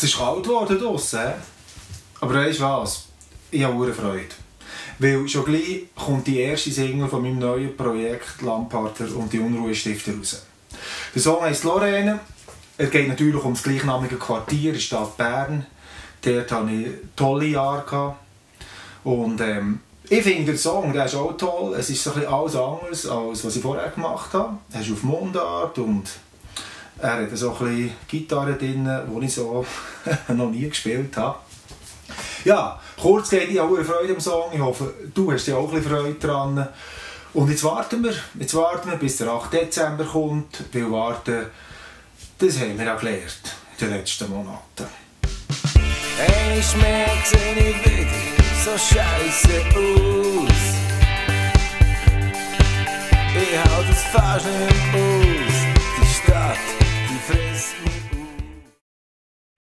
Es ist kalt geworden draussen, aber weisst du was? Ich habe große Freude. Weil schon gleich kommt die erste Single von meinem neuen Projekt «Lamparter und die Unruhestifter» raus. Der Song heisst «Lorraine». Er geht natürlich um das gleichnamige Quartier in der Stadt Bern. Dort hatte ich tolle Jahre. Und ich finde, der Song der ist auch toll. Es ist so ein bisschen alles anderes, als was ich vorher gemacht habe. Er ist auf Mundart und er hat so ein bisschen Gitarre drin, die ich so noch nie gespielt habe. Ja, kurz geht, ich habe Freude am Song. Ich hoffe, du hast ja auch ein bisschen Freude dran. Und jetzt warten wir, bis der 8. Dezember kommt. Weil warten, das haben wir ja gelernt in den letzten Monaten. Einmal mehr sehe ich wieder so scheisse aus.